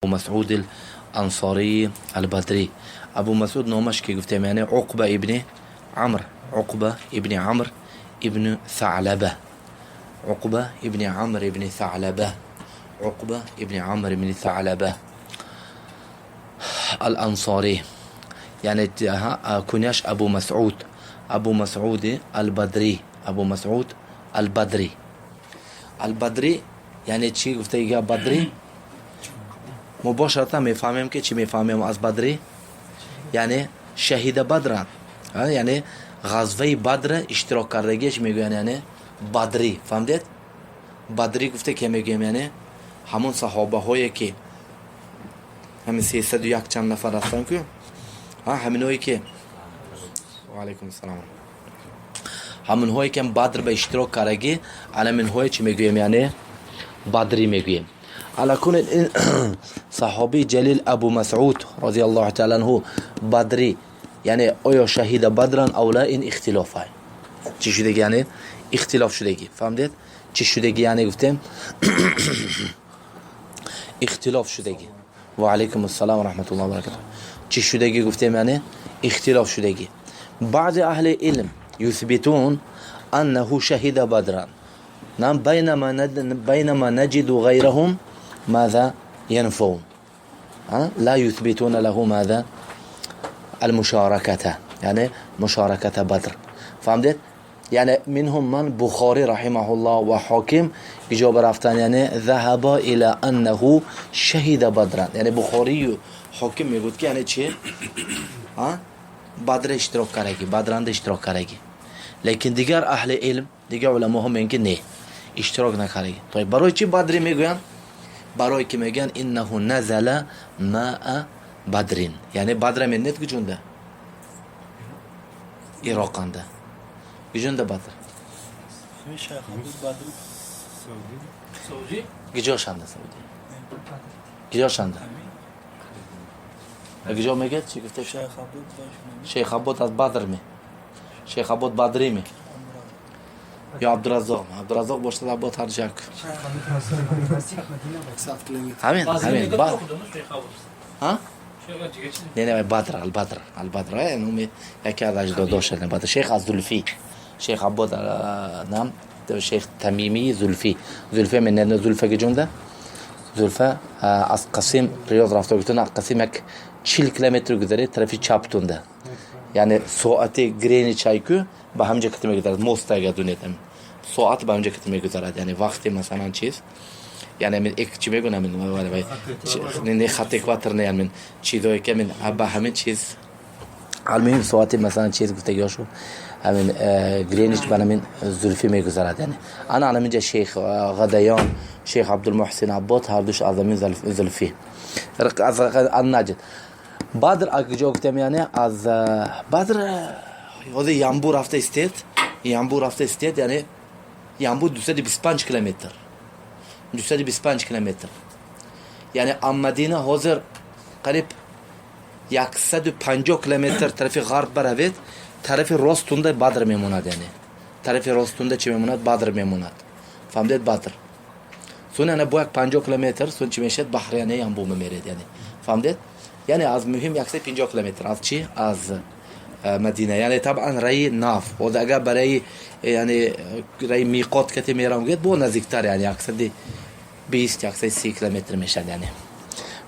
Масъуд Ансории Албадрӣ. Абу Масъуд номаш ки гуфтем, яъне Уқба ибни Амр, Уқба ибни Амр ибни Саълаба, Уқба ибни Амр ибни Саълаба, Уқба ибни Амр ибни Саълаба Ал-Ансорӣ, яъне куняш Абу Масъуд, Абу Масъуди Албадрӣ, Абу Масъуд Албадрӣ. Албадрӣ яъне чӣ гуфтаига? Бадрӣ мубошарата мефаҳмем, ки чӣ мефаҳмем аз бадрӣ? Яъне شهد بدرا, яъне ғазваи Бадра иштирок кардагиаш мегӯянд, яъне бадрӣ. Фаҳмидед? Бадрӣ гуфте ки мегӯем, яъне ҳамон саҳобаҳое ки ҳамин 301 чанд нафар ҳастанд ку, ҳаминҳое ки, алайкум салом, ҳаминҳое ки Бадр ба иштирок кардагӣ, аламинҳое чӣ мегӯем? Яъне бадрӣ мегӯем. Ала кунед, ин саҳобии ҷалил Абу Масъуд رضي الله تعالى عنه бадрӣ, яъне оё شهد بدرا أو لا, ин ихтилоф ай. Чӣ шудагӣ? Яъне ихтилоф шудагӣ. Фаҳмидед, чӣ шудагӣ? Яъне гуфтем, ихтилоф шудагӣ. Ва алайкум ассалом ва раҳматуллоҳи ва баракатуҳ. Чӣ шудагӣ гуфтем? Яъне ихтилоф шудагӣ. Баъзе аҳли илм يثبتون أنه شهد بدرا, نعم, بينما نجد غيرهم ماذا؟ ينفون, لا يثبتون له ماذا؟ المشاركة, яъне مشاركة بدر. فهمت؟ яъне منهم من Бухорӣ رحمه الله ва Ҳоким иҷоба рафтан, яъне ذهب إلى أنه شهد بدرا. Яъне Бухорию Ҳоким мегӯд, ки яъне чи, Бадра иштирок кардаги, Бадранда иштирок кардаги. Лекин дигар аҳли илм, дигар уламоҳо мегӯянд, ки не, иштирок накардаги. Барои чӣ бадрӣ мегӯянд? Барое ки мегӯянд إنه نزل مع بدر. Яъне Бадра медонед куҷонда? Ироқанда. Куҷонда Бадр? Гиҷошанда? Саудӣ гиҷошанда? Гиҷо мегӯяд? Чӣ гуфте? Шейх Аббод аз Бадр ме? Шейх Аббод бадрӣ ме ё Абдураззоқ? Абдураззоқ бошад, Аббод ҳар як ҳамин. Не, Бадр, Албадр, Албадр номи яке аз аҷдодош. Бадр шейх аз Зулфӣ, шейх Аббод нам шейх Тамимии Зулфӣ. Зулфи мене, Зулфа гиҷонда? Зулфа аз Қасим Риёз рафта гуфтан, аз Қасим як 40 километр гузаред, тарафи чаптунда, яъне соати Гринвич айку ба ҳамҷа кати мегузарад. Мост агар дунед, соат ба ҳамҷа кати мегузарад. Яъне вақти масалан чиз, яъне мин чӣ мегӯям, не хат экватор, не, мин чизое ки мин ба ҳамин чиз. Алмуҳим, соати масалан чиз гуфтагиҳошу ҳамин Гринвич ба ҳамин Зулфӣ мегузарад. Яъне ана ҳаминҷа шейх Ғадаён, шейх Абдулмуҳсин Аббод ҳардуш аз ҳамин Зулфӣ, аз Наҷд. Бадр куҷо гуфтем? Яъне аз Бадр ҳозир Ямбу рафта истед, Ямбу рафта истед, яъне Ямбу 225 километр, 225 километр. Яъне ам Мадина ҳозир қариб 150 километр тарафи ғарб баравед, тарафи ростунда Бадр мемонад. Яъне тарафи ростунда чӣ мемонад? Бадр мемонад. Фаҳмидед? Бадр сун яъне бо як 50 километр сун чӣ мешавад? Баҳр, яъне Ямбу мемеред. Яъне фаҳмидед? Яъне аз муҳим 150 километр аз чӣ? Аз Мадина. Яъне табъан раи нав ҳозир агар барои яъне раи миқот кате мерам гӯяд, бо наздиктар, яъне 120, 130 километр мешавад. Яъне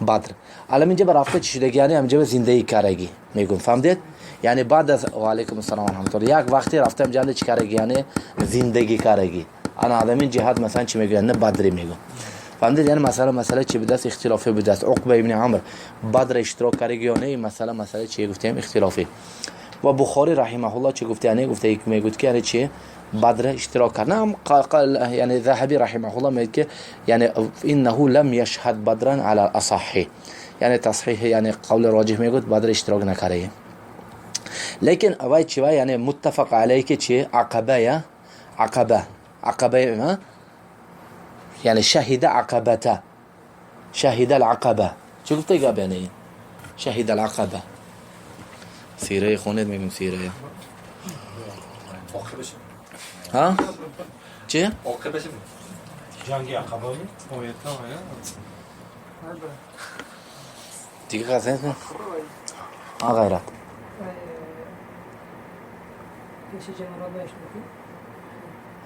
Бадр алам инҷа ба рафта чӣ шудаги? Яъне ҳаминҷа ба зиндагӣ кардаги мегӯм. Фаҳмидед? Яъне баъд аз, алайкум ассалом ва раҳматуллоҳ, як вақте рафта ҳамҷанда чӣ кардаги? Яъне зиндагӣ кардаги. Ана ҳамин ҷиҳат масалан чӣ мегӯянд? Не, бадрӣ мегӯм. Фаҳмидед? Яъне масъала чӣ будааст? Ихтилофӣ будааст. Уқба ибни Амр Бадра иштирок кардаги ё не, масъала чӣ гуфтем? Ихтилофӣ. Ва Бухорӣ رحمه الله чӣ гуфта? Яъне гуфта, мегӯд, ки яъне чи, Бадра иштирок кард. Нам, яъне Заҳабӣ رحمه الله мегӯяд, ки яъне إنه لم يشهد بدرا على الأصح, яъне тасҳиҳ, яъне қавли роҷиҳ мегӯяд, Бадра иштирок накардаи. Лекин вай чи, вай яъне متفق عليه ки чи, Ақаба я Ақаба, Ақаба, яъне شهد العقبة, شهد العقبة. Чӣ гуфта гап? Яъне شهد العقبة сираи хонед, мегӯм сирая. Ҳа, чи? Ҷанги Ақаба. Дига кас нест? А ғайрат.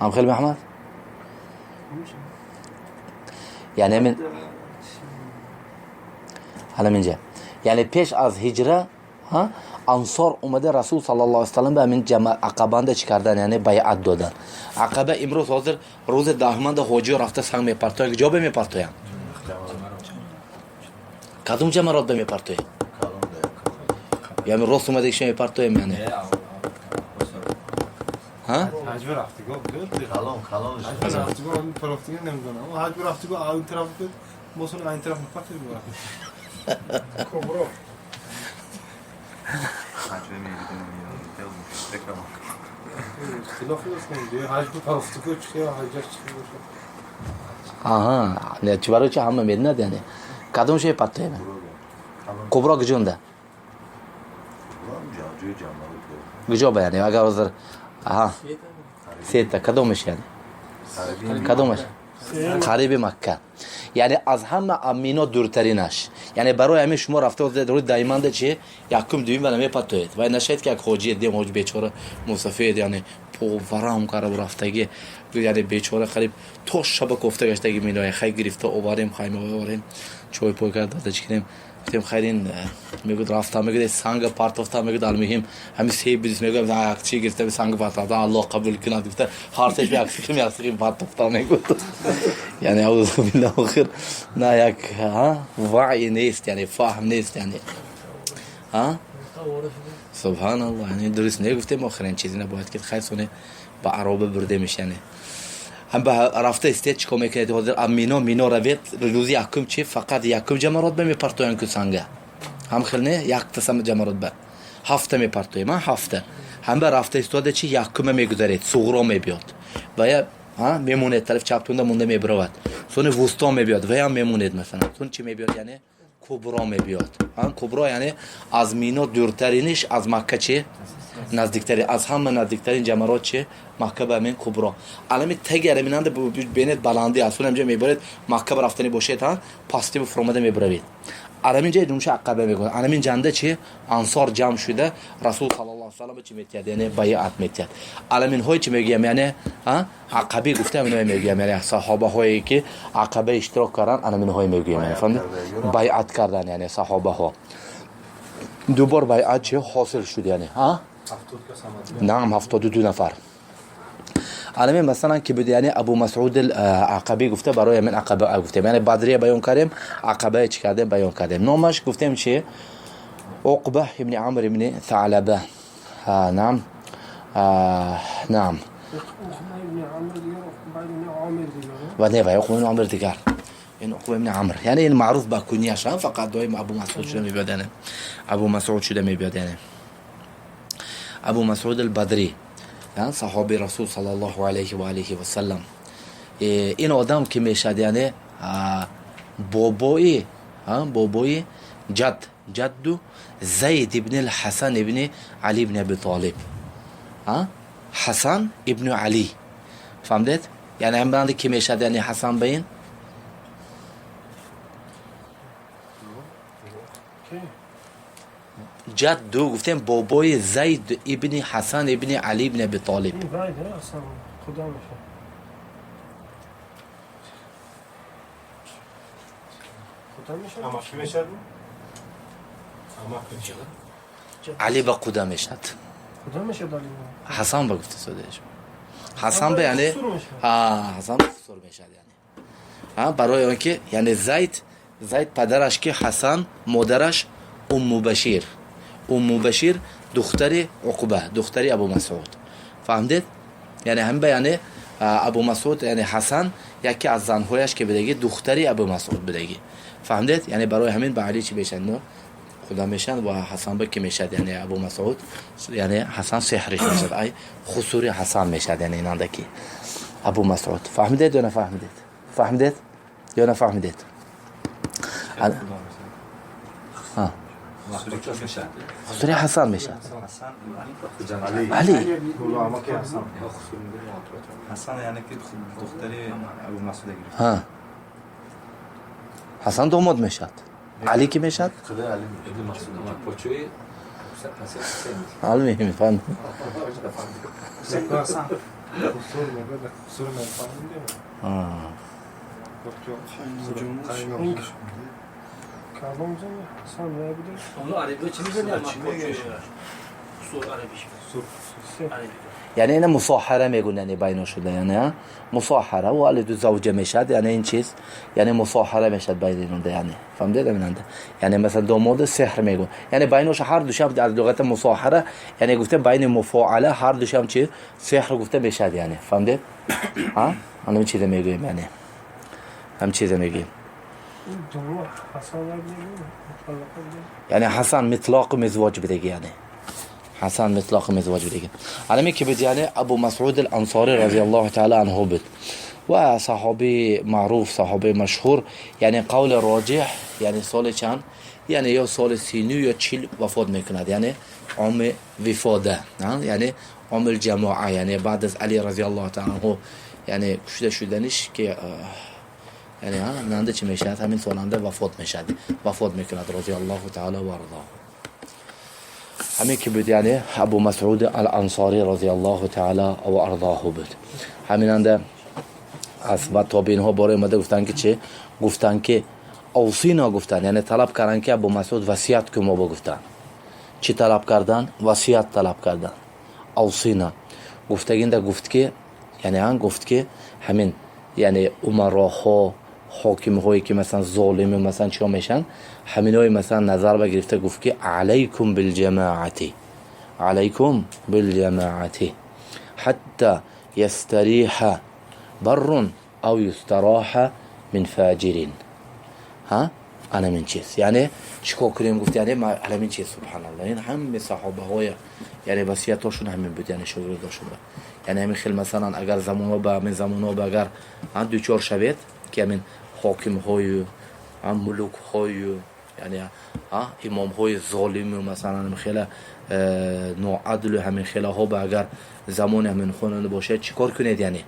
Ам хел Меҳмад? Яъне мин ҳала минҷа. Яъне пеш аз ҳиҷра ансор омада Расул саллаллоҳу алайҳи васаллам ба ҳамин Ақабанда чӣ кардан, яъне байъат додан. Ақаба имрӯз ҳозир рӯзи даҳуманда ҳоҷиё рафта санг мепартоянд. Куҷо мепартоянд? Кадом ҷамарот ба мепартоем? Яъне рост омадагиша мепартоем, яъне? Ҳа? ҳаҷми рафтигоҳ буд. Калон, калон. ҳаҷми рафтигоҳ, ҳамин тарафтига намедонам. Ҳаҷми рафтигоҳ ин тараф буд, мо сон ин тараф мепартоем. Кобро. ҳаҷми мебидем, Ихтилоф аст, ҳаҷми тарафтигоҳ чӣ ҳаҷаш чӣ бошад. Аҳа, не, чӣ барои чӣ ҳама медонад, яъне? Кадомша мепартоем? Кубро куҷонда? Куҷо ба, яъне агар ҳозир аҳа сета кадомаш, яъне? Кадомаш? Қариби Макка. Яъне аз ҳама Мино дуртаринаш. Яъне барои ҳамин шумо рафта рӯи дайманда чи якум дуюм ва намепартоед. Вай нашавед ки як ҳоҷие дем, ҳоҷи бечора мусафед, яъне поварам карда рафтаги, яъне бечора қариб то шаба кофта гаштаги Миноя хай гирифта оварем, хайма оварем, чой пой карда дода чӣ кунем. Гуфтем хайр, ин мегӯяд рафта, мегӯяд санга партофта, мегӯяд алмуҳим ҳамин се бидис, мегӯяд чӣ гирифта санга партофта, Аллоҳ қабул кунад гуфта, ҳар сеш як сихим як сихим партофта мегӯяд. Яъне аузу биллаҳ, охир на як ваъй нест, яъне фаҳм нест, яъне субҳаналлоҳ, яъне дуруст негуфтем, охир ин чизи набояд ки хайр соне ба ароба бурдемиш, яъне ҳам ба рафта истед чӣ кор мекунед ҳозир? Мино, Мино равед, рӯзи якум чи фақат якум ҷамарот ба мепартоянд ку санга, ҳам хел не, якта ҷамарот ба ҳафта мепартоем, ҳафта ҳам ба рафта истода чи якума мегузаред, суғро мебиёд ва я мемонед тарафи чаптунда монда мебиравад, сони вусто мебиёд ва ям мемонед, масалан сон чӣ мебиёд, яъне кубро мебиёд. Кубро яъне аз Мино дуртариниш, аз Макка чи наздиктарин, аз ҳама наздиктарин ҷамарот чи Макка ба ҳамин Кубро. Алами таги араминанда бинед баландӣ аст, сон ҳамҷа мебаред, Макка ба рафтани бошед, пасти фуромада мебаравед. Арамин ҷай думша Ақаба мегӯяд. Арамин ҷанда чи ансор ҷамъ шуда Расул саллаллоҳу алайҳи васаллам чи метиҳад, яъне байъат метиҳад. Аламинҳое чи мегӯям, яъне Ақабӣ гуфта ҳаминҳое мегӯям, яъне саҳобаҳое ки Ақаба иштирок кардан, аламинҳое мегӯям, яъне фаҳмид, байъат кардан, яъне саҳобаҳо дубор байъат чи ҳосил шуд, яъне наам 72 нафар. Алами масалан ки буд, яъне Абу Масъуд Ақабӣ гуфта, барои ҳамин Ақаба гуфтем, яъне Бадрия баён кардем, Ақаба чӣ кардем, баён кардем. Номаш гуфтем чи Уқба ибни Амр ибни Саълаба. Наам, наам. Ва не, ва Уқба ибни Амр дигар, ин Уқба ибни Амр, яъне ин маъруф ба кунияш, фақат доим Абу Масъуд шуда мебиёд, яъне Абу Масъуд шуда мебиёд, яъне Абу Масъуд ал-Бадрӣ, саҳоби Расул саллаллоҳу алайҳи ва алиҳи васаллам. Ин одам ки мешад, яъне бобои бобои ҷадду Зайд ибни Ҳасан ибни Али ибни Аби Толиб, Ҳасан ибни Али, фаҳмидед? Яъне ҳамбанди ки мешад, яъне Ҳасан ба ин ҷадду гуфтем бобои Зайд ибни Ҳасан ибни Али ибни Аби Толиб. Али ба қуда мешад, Ҳасан ба гуфта содаеш Ҳасан ба, яъне Ҳасан ба хусур мешад, яъне барои он ки яъне Зайд падараш ки Ҳасан, модараш Умму Башир, Умму Башир духтари Уқба, духтари Абу Масъуд, фаҳмидед? Яъне ҳамин ба, яъне Абу Масъуд, яъне Ҳасан яке аз занҳояш ки будагӣ, духтари Абу Масъуд будагӣ, фаҳмидед? Яъне барои ҳамин ба Али чӣ мешанд, худа мешанд ва Ҳасан ба ки мешад, яъне Абу Масъуд, яъне Ҳасан сеҳриш мешад, ай хусури Ҳасан мешад, яъне инандаки Абу Масъуд. Фаҳмидед ё нафаҳмидед? Фаҳмидед ё нафаҳмидед? Хусури Ҳасан мешад. Али. Ҳасан яъне ки духтари Абу Масъуда гирифт. Ҳасан домод мешад. Али ки мешад? Қидай Али Ибни Масуд. Почуи Ҳасан. Али мефаҳмид. Ҳасан. Хусур мегӯяд, хусур мефаҳмидем. Кадом зан? Ҳасан вай буде? Оно араби чӣ мезанад? Чӣ мегӯяш? Хусур арабиш. Яъне ина мусоҳара мегӯн, яъне байно шуда, яъне мусоҳара ва али ду завҷа мешад, яъне ин чиз, яъне мусоҳара мешад байни инонда, яъне фаҳмидед аминанда? Яъне масалан домода сеҳр мегӯн, яъне байноша ҳар душам аз луғата мусоҳара, яъне гуфта байни муфоала ҳар душам чи сеҳр гуфта мешад, яъне фаҳмидед? Ҳа, ҳамин чиза мегӯем, яъне ҳамин чиза мегӯем. Яъне Ҳасан митлоқи мизвоҷ бидаги, яъне Ҳасан митлоқи мизвоҷ бидаги. Алами ки буд, яъне Абу Масъуд ал-Ансори разияллоҳу таала анҳу буд ва саҳоби маъруф, саҳоби машҳур, яъне қавли роҷиҳ, яъне соли чанд, яъне ё соли 30 ё 40 вафот мекунад, яъне оми вифода, яъне омил ҷамоа, яъне баъд аз Али разияллоҳу таала анҳу, яъне кушта шуданиш ки, яъне нанда чӣ мешавад, ҳамин соланда вафот мешавад, вафот мекунад разияллоҳу таала ва арзоҳу. Ҳамин ки буд, яъне Абу Масъуд ал-Ансори разияллоҳу таала ва арзоҳу буд. Ҳаминанда аз ба тобеинҳо бора омада гуфтанд ки чӣ? Гуфтанд ки авсино гуфтанд, яъне талаб карданд ки Абу Масъуд васият кун мо ба гуфтанд. Чӣ талаб карданд? Васият талаб карданд. Авсино гуфтагинда гуфт ки, яъне ан гуфт ки ҳамин, яъне умароҳо, ҳокимҳое ки масалан золими масалан чиҳо мешаванд, ҳаминои масалан назар ба гирифта гуфт ки алайкум билҷамоати, алайкум билҷамоати ҳатта ястариҳа баррун ав юстароҳа мин фаҷирин. Ҳа, анамин чиз, яъне чӣ кор кунем гуфт, яъне аламин чиз. Субҳаналлоҳ, ин ҳами саҳобаҳоя, яъне васиятҳошон ҳамин буд, яъне шогирдошон ба, яъне ҳамин хел масалан агар замонҳо ба ҳамин замонҳо ба агар дучор шавед ки ҳамин ҳокимҳою мулукҳою, яъне имомҳои золиму масалан хела ноадлу ҳамин хелаҳо ба агар замони ҳамин хонанда бошад, чӣ кор кунед? Яъне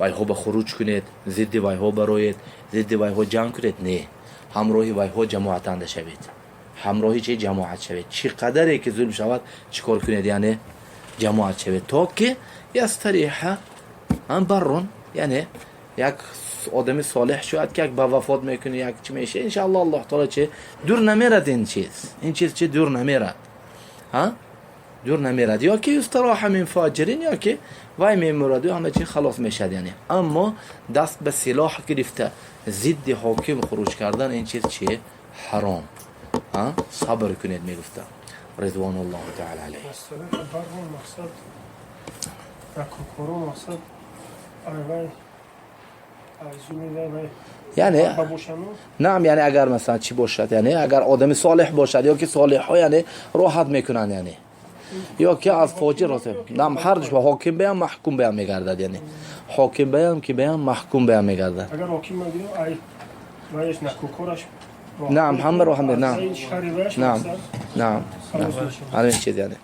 вайҳо ба хуруҷ кунед, зидди вайҳо бароед, зидди вайҳо ҷанг кунед? Не, ҳамроҳи вайҳо ҷамоатанда шавед, ҳамроҳи чи ҷамоат шавед, чӣ қадаре ки зулм шавад, чӣ кор кунед? Яъне ҷамоат шавед то ки ястариҳа баррун, яъне як одами солеҳ шояд ки як ба вафот мекунӣ, як чӣ меша, иншааллоҳ Аллоҳ таоло чи дур намерад, ин чиз, ин чиз чи дур намерад, ҳа, дур намерад, ё ки юстароҳа мин фоҷирин, ё ки вай мемураду ҳама чи халос мешад. Яъне аммо даст ба силоҳ гирифта зидди ҳоким хуруҷ кардан ин чиз чи ҳаром. Ҳа, сабр кунед мегуфтам ризвонуллоҳу таала алайҳ. Мақсад мақсад ай Яъне наам, яъне агар масалан чӣ бошад, яъне агар одами солеҳ бошад ё ки солеҳҳо, яъне роҳат мекунанд, яъне ё ки аз фоҷир рост наам, ҳар душ ҳоким беам маҳкум беам мегардад, яъне ҳоким беам ки беам маҳкум беам мегардад. Агар ҳоким мегирем, ай вайш накукораш наам, ҳама роҳ наам, наам, наам, ҳамин чиз яъне.